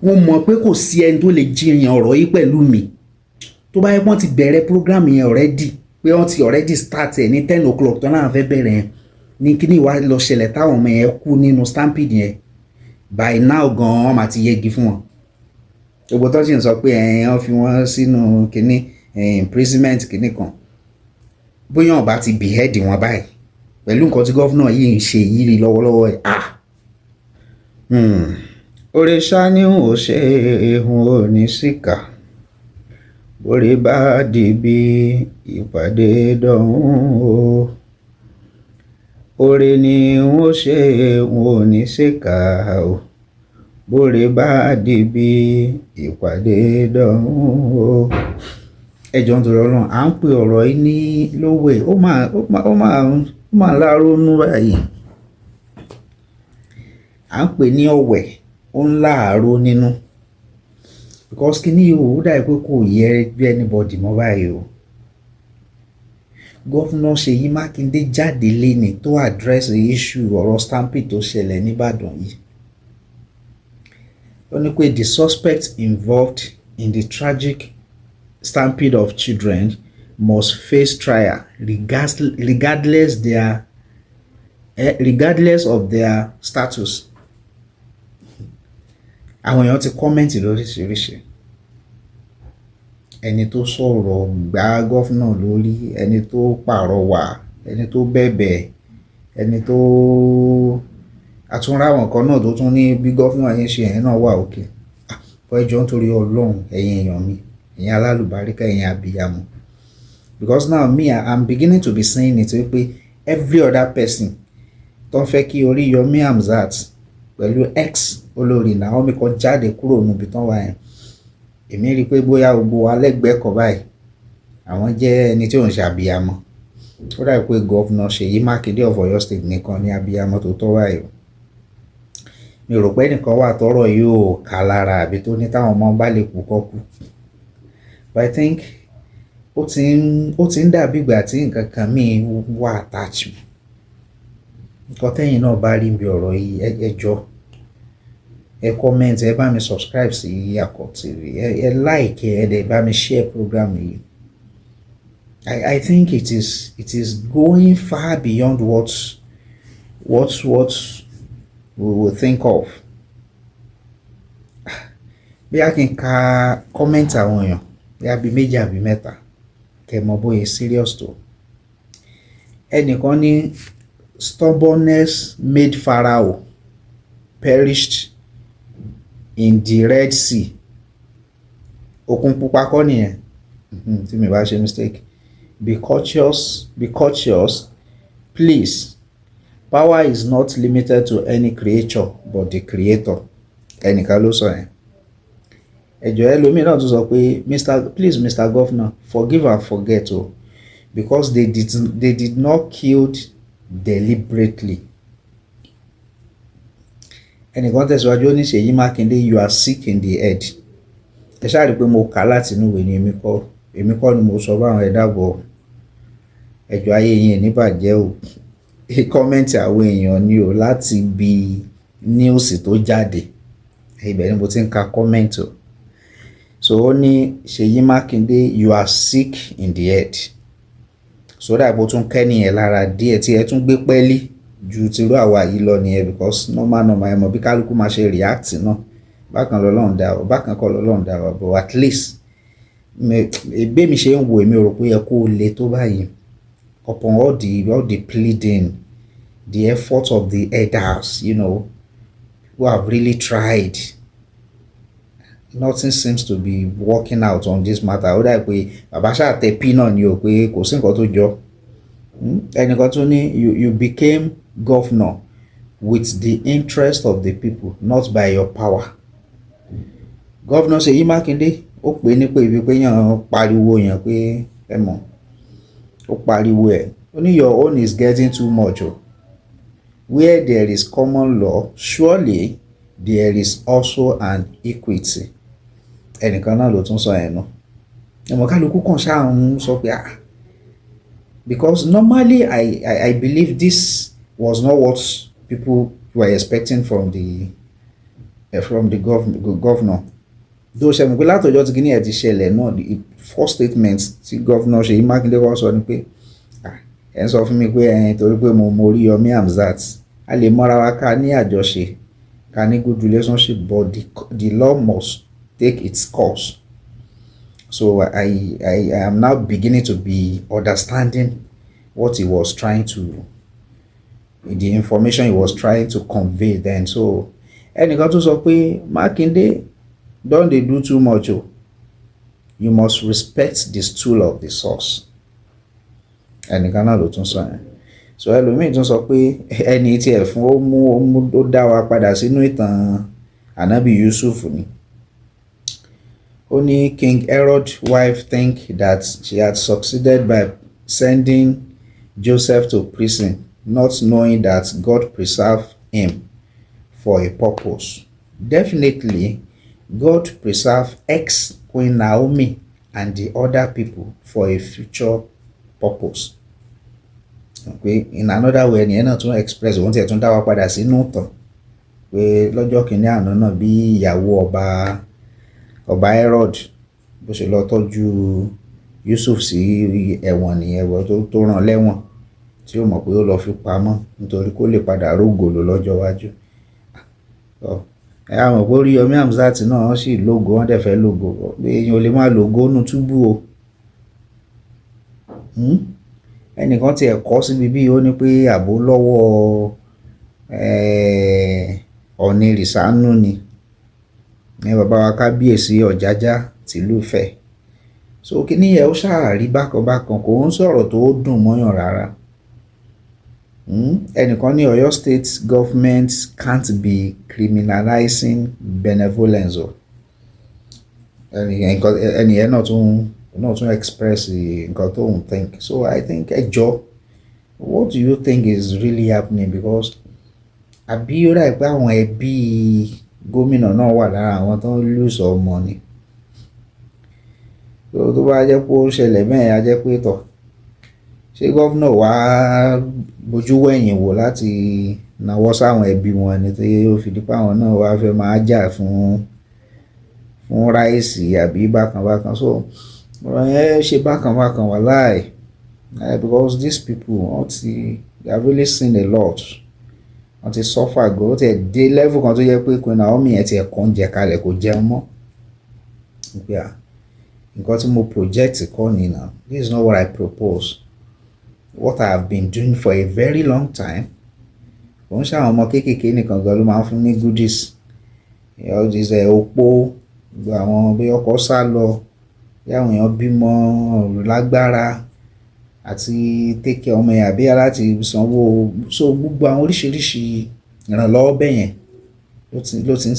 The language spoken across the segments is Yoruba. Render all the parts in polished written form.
Mo mọ̀ pé kò sí ẹni tó lè jiyàn ọ̀rọ̀ yìí pẹ̀lú mi. Tó bá yẹ pé wọ́n ti bẹ̀rẹ̀ program yẹn already, pé wọ́n ti already start ẹ̀ ní 10 o'clock tó náà fẹ́ bẹ̀rẹ̀ yẹn, ní kíní ìwà lọ ṣẹlẹ̀ táwọn ọmọ yẹn kú nínú stampede yẹn, by now gan wọ́n máa ti yẹgi fún wọn. Gbogbo tó sì ń sọ pé ẹ̀ wọ́n fi wọ́n sínú kíní imprisonment, kíní kan, bóyá wọ́n bá ti behead wọn báyìí pẹ̀lú nǹkan tí governor yìí ń ṣe yìí lọ́wọ́lọ́wọ́ ẹ̀, ah. Òrìṣà ni ò ṣe ehun ò ní síkà bórí bá dìbí ìpàdé dọ̀hún o. Oore ni n ó ṣe, n ò ní ṣèkà o, bóore bá dìbí ìpàdé dọ̀hún o. Ẹ jọ̀ọ́, nítorí Ọlọ́run, à ń pe ọ̀rọ̀ yìí ní lówè, ó máa lárónú báyìí. À ń pè ní ọ̀wẹ̀, ó ń láàárọ̀ nínú, because kíní yìí ó dàbí pé kò yẹ bí anybody mọ́ báyìí o. Governor Ṣèyí Mákindé jáde léni tó address issue ọ̀rọ̀ stampede tó ṣẹlẹ̀ nìbàdàn yìí. Ó ní pé the suspects involved in the tragic stampede of children must face trial regardless of their status. Àwọn èèyàn ti comment lóríṣiríṣi. Ẹni tó sọ̀rọ̀ gbá governor lórí, ẹni tó pàrọwà, ẹni tó bẹ̀bẹ̀, ẹni tó àtúnrà, àwọn kan náà tó tún ní bí governor yẹn ṣe yẹn náà wà òkè. Ẹ jọ̀ọ́, nítorí Ọlọ́run, ẹ̀yin èèyàn mi, ẹ̀yin alálùbáríkà, ẹ̀yin abiyamọ, because now me, I'm beginning to be seeing it wípé every other person tó ń fẹ́ kí Oríyọmí Hamzat pẹ̀lú ex olórí Naomi kan jáde kúrò níbi tán wà yẹn, èmi rí i pé bóyá gbogbo wa lẹ́gbẹ̀ẹ́ kan báyìí, àwọn jẹ́ ẹni tí ò ń ṣe abiyamọ. Ó dàbí pé Governor Ṣèyí Mákindé of Ọ̀yọ́ State nìkan ní abiyamọ tó tọ́ báyìí o. Mi ò rò pé ẹnìkan wà tọ́rọ̀ yóò ká lára àbí tó ní táwọn ọmọ bá lè kú kọ́ kú. But I think ó ti ń dàbí ìgbà tí nǹkan kan míì wà attach. Nǹkan tẹ́yìn náà bá rí bí ọ̀rọ̀ yìí, ẹ jọ̀ọ́, ẹ comment, ẹ bá mi subscribe sí Akọ TV, ẹ like, ẹ dẹ̀ bá mi share program yìí. I think it is going far beyond what we will think of. Bí a kì í ka comment àwọn èèyàn bí a bí méjì àbí mẹ́ta, kẹ́ mọ̀ bóyá serious tó. Ẹnìkan ní stubbornness made Pharaoh perished in the Red Sea. Òkun Pupa kọ́ nìyẹn, tí mi bá ṣe mistake. Be cautious, be cautious, please. Power is not limited to any creature but the creator. Ẹnìkan ló sọ yẹn. Ẹjọ, ẹlòmíì náà tún sọ pé Mr, please, Mr Governor, forgive and forget o, because they did not kill deliberately. Ẹnìkan tẹ̀síwájú, ó ní Ṣèyí Mákindé, you are sick in the head. Ẹ ṣáà rí i pé mo kà á láti inú ìwé ni, èmi kọ́ ni mo sọ báwọn. Ẹ dàbọ̀, ẹjọ́ ayé yín ní bàjẹ́ o. Comment àwọn èèyàn ni o láti bí news tó jáde, ibẹ̀ ni mo ti ń ka comment o. So ó ní Ṣèyí Mákindé, you are sick in the head. So dà bó tún kẹ́ nìyẹn lára díẹ̀ tí ẹ tún gbé pẹ́ẹ́lí ju tirú àwa yìí lọ nìyẹn, because normal normal, ẹ mọ̀ bí kálukú máa ṣe react náà. Bákan lọ́lọ́run dá ọ, bákan kọ́ lọ́lọ́run dá ọ, but at least bí mi ṣe ń wo, èmi ò rò pé ó yẹ kó le tó báyìí upon all the pleading, the effort of the elders who have really tried. Nothing seems to be working out on this matter. Ó dà pé bàbá ṣáà tẹ pí náà ni o, pé kò sí nǹkan tó jọ. Ẹnìkan tún ní you became governor with the interest of the people, not by your power. Governor Ṣèyí Mákindé, ó pè é ní pé ibi pé yàn pariwo yàn pé ẹ mọ̀, ó pariwo ẹ̀. Ó ní your own is getting too much o. Where there is common law, surely there is also an equity. Ẹnìkan náà ló tún sọ yẹn náà. Ẹ̀mọ̀ kálukú kan ṣáà ń sọ pé, ah, because normally I believe this was not what people were expecting from the From the governor tó ṣe mọ̀ pé látọjọ́ tí kíní ẹ̀ ti ṣẹlẹ̀ náà, the first statement tí Governor Ṣèyí Mákindé kọ́ sọ ni pé ẹ̀ ń sọ fún mi pé ẹ̀ torí pé mo mọ Oríyọmí Hamzat, a lè mọ́ra wa, ká ní àjọṣe, ká ní good relationship, but the law must take its course. So I am now beginning to be understanding what he was trying to the information he was trying to convey then. So ẹnìkan tún sọ pé Mákindé don dey do too much o, you must respect the stool of the source. Ẹnìkan náà ló tún sọ yẹn. So ẹlòmíì tún sọ pé ẹni tí ẹ fún ó mú ó dá wa padà sínú ìtàn Anabi Yusuf ni. Ó ní King Herod wife think that she had succeeded by sending Joseph to prison, not knowing that God preserved him for a purpose. Definitely, God preserved ex-Queen Naomi and the other people for a future purpose. Pé in another way, ẹnìyẹn náà tún express òun tiẹ̀ tún dá wa padà sínú ìtàn pé lọ́jọ́ kìíní àná náà, bí ìyàwó ọba Herod bó ṣe lọ tọ́jú Yusuf sí ẹ̀wọ̀n nìyẹn, tó rán lẹ́wọ̀n, tí ó mọ̀ pé ó lọ fi pamọ́ nítorí kó lè padà rógò lò lọ́jọ́ iwájú. Ẹ á mọ̀ pé Oríyọmí Hamzat náà wọ́n sì lógo, wọ́n dẹ̀ fẹ́ lógo. Èèyàn ò lè máa lógo nínú túbú o. Ẹnìkan tí ẹ̀ kọ́ síbi bí ó ní pé ààbò lọ́wọ́ Ọọ̀ni Rìsánú ni. Ní bàbá wa Kábíyèsí Ọ̀jájá tìlú Ifẹ̀. So kíní yẹn ó ṣáà rí bákan bákan, kò ń sọ̀rọ̀ tó dùn mọ́yàn rárá. Ẹnìkan ní Ọ̀yọ́ State government can't be criminalizing benevolence o. Ẹni yẹn náà tún express nǹkan tó ń think. So I think, ẹ jọ, what do you think is really happening? Because àbí ó dà pé àwọn ẹbí gómìnà náà wà lára àwọn tó ń lose ọmọ ni. Tó bá jẹ́ pé ó ṣẹlẹ̀ bẹ́ẹ̀, á jẹ́ pé tọ̀, ṣé governor wá bojú wẹ̀yìn wò láti nawọ́ sáwọn ẹbí wọn ni, tí ó fi di pé àwọn náà wá fẹ́ máa jà fún rice àbí bákan bákan? So ọ̀rọ̀ yẹn ṣe bákan bákan, wàláì, because these people, wọ́n ti, they have really seen a lot. Wọ́n ti suffer gan. Ó ti ẹ̀ dé level kan tó jẹ́ pé Queen Naomi yẹn ti ẹ̀ kọ́ oúnjẹ kalẹ̀, kò jẹun mọ́. Pé à, nǹkan tí mo project kọ́ ni now. This is not what I propose. What I have been doing for a very long time. Kò ń ṣe àwọn ọmọ kéékèèké nìkan gan ló máa ń fún ní goodies. All these opó, gbogbo àwọn bí ọkọ sá lọ, bí àwọn èèyàn bímọ lágbára àti take care ọmọ yẹn àbí láti sanwó. So gbogbo àwọn oríṣiríṣi ìrànlọ́wọ́ bẹ́yẹn ló ti ń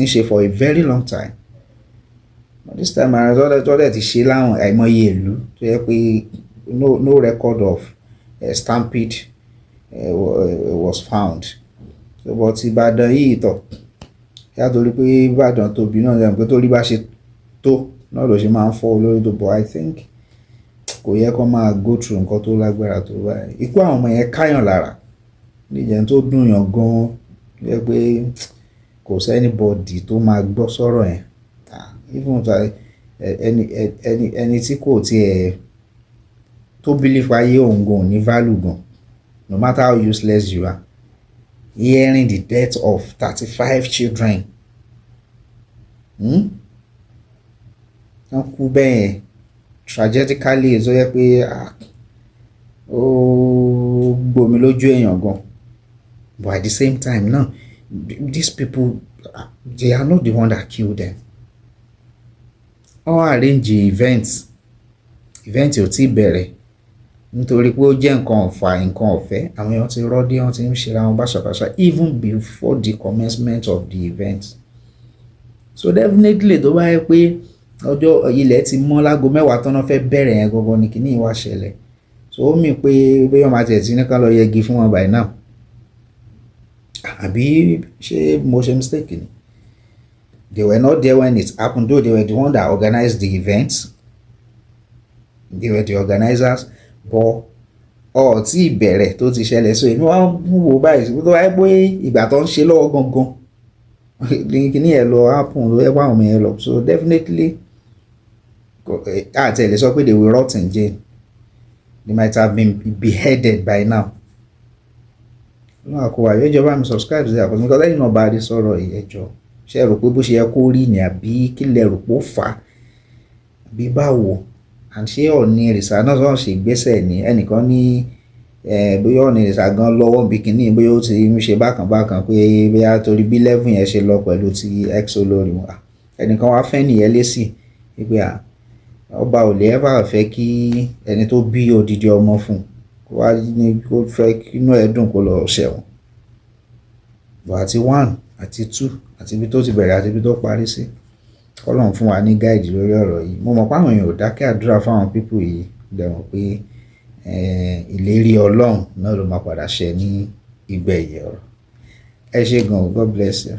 ṣe for a very long time. But this time around, tó dẹ̀ ti ṣe láwọn àìmọye ìlú tó jẹ́ pé no record of stampede was found. So but Ìbàdàn yìí tọ̀, yá, torí pé Ìbàdàn tóbi náà, ṣe mọ̀ pé torí bá ṣe tó náà ló ṣe máa ń fọ́ olórí tó. But I think kò yẹ kó máa go through nǹkan tó lágbára tó báyìí. Ikú àwọn ọmọ yẹn káyàn lára, níjẹ̀ tó dùn yàn gan, jẹ́ pé kò sí anybody tó máa gbọ́ sọ̀rọ̀ yẹn. Even ẹni tí kò tí ẹ tó believe ayé òun gan ò ní value gan, no matter how useless you are, hearing the death of 35 children, Wọ́n kú bẹ́ẹ̀ tragically, tó jẹ́ pé ó gbomi lójú èèyàn gan. But at the same time náà, these people, they are not the one that killed them. Wọ́n arrange event, event ò tí bẹ̀rẹ̀, nítorí pé ó jẹ́ nǹkan ọ̀fà, nǹkan ọ̀fẹ́, àwọn èèyàn ti rọ́dí, wọ́n ti ń ṣe ra wọn báṣabàṣa even before the commencement of the event. So definitely, tó bá yẹ pé ọjọ́ ilẹ̀ ti mọ́ lágo 10 tán náà fẹ́ bẹ̀rẹ̀ yẹn gangan ni kíní wá ṣẹlẹ̀. So ó mì pé bóyá wọ́n máa tiẹ̀ tí ní ká lọ yẹgi fún wọn by now. Àbí ṣé mo ṣe mistake ni? They were not there when it happened, though they were the one that organized the event. They were the organizers, but ọ̀ tí ìbẹ̀rẹ̀ tó ti ṣẹlẹ̀. So èmi wá ń wò báyìí, tó wáyé pé ìgbà tó ń ṣe lọ́wọ́ gangan Kíní ẹ̀ lọ happen ló yẹ kó àwọn ọmọ yẹn lọ. So definitely, àti ẹ̀ lè sọ pé they will rot in jail. They might have been beheaded by now. Ọlọ́run àkọwà yóò jọba mi. Subscribe sí àkọsí nǹkan lẹ́yìn náà bá a rí sọ̀rọ̀ yìí. Ẹ jọ̀ọ́, ṣé ẹ rò pé bó ṣe yẹ kó rí ni, àbí kí lẹ rò pé ó fà á, àbí báwo? And ṣé Ọọ̀ni ìrìsà náà sọ̀rọ̀ ṣe ìgbésẹ̀ ní ẹnìkan ní bóyá Ọọ̀ni ìrìsà gan lọ́wọ́ bí kínní, bóyá ó ti ń ṣe bákan bákan, pé bóyá torí bí level yẹn ṣe lọ pẹ̀lú ti ex olórí wọn. Ẹnìkan wá fẹ́ nìyẹn lésì wípé à ọba ò lè ever fẹ́ kí ẹni tó bí odidi ọmọ fún kó wá ní kó fẹ́ kínú ẹ̀ dùn kó lọ ṣẹ̀wọ̀n. Àti one àti two, àti ibi tó ti bẹ̀rẹ̀ àti ibi tó parí sí, k'Ọlọ́run fún wa ní guide lórí ọ̀rọ̀ yìí. Mo mọ̀ pé àwọn èèyàn ò dákẹ́ àdúrà fáwọn people yìí. Dẹ̀ mọ̀ pé ìlérí Ọlọ́run náà ló máa padà ṣẹ ní ìgbẹ̀yìn ọ̀rọ̀. Ẹ ṣé gan, God bless you.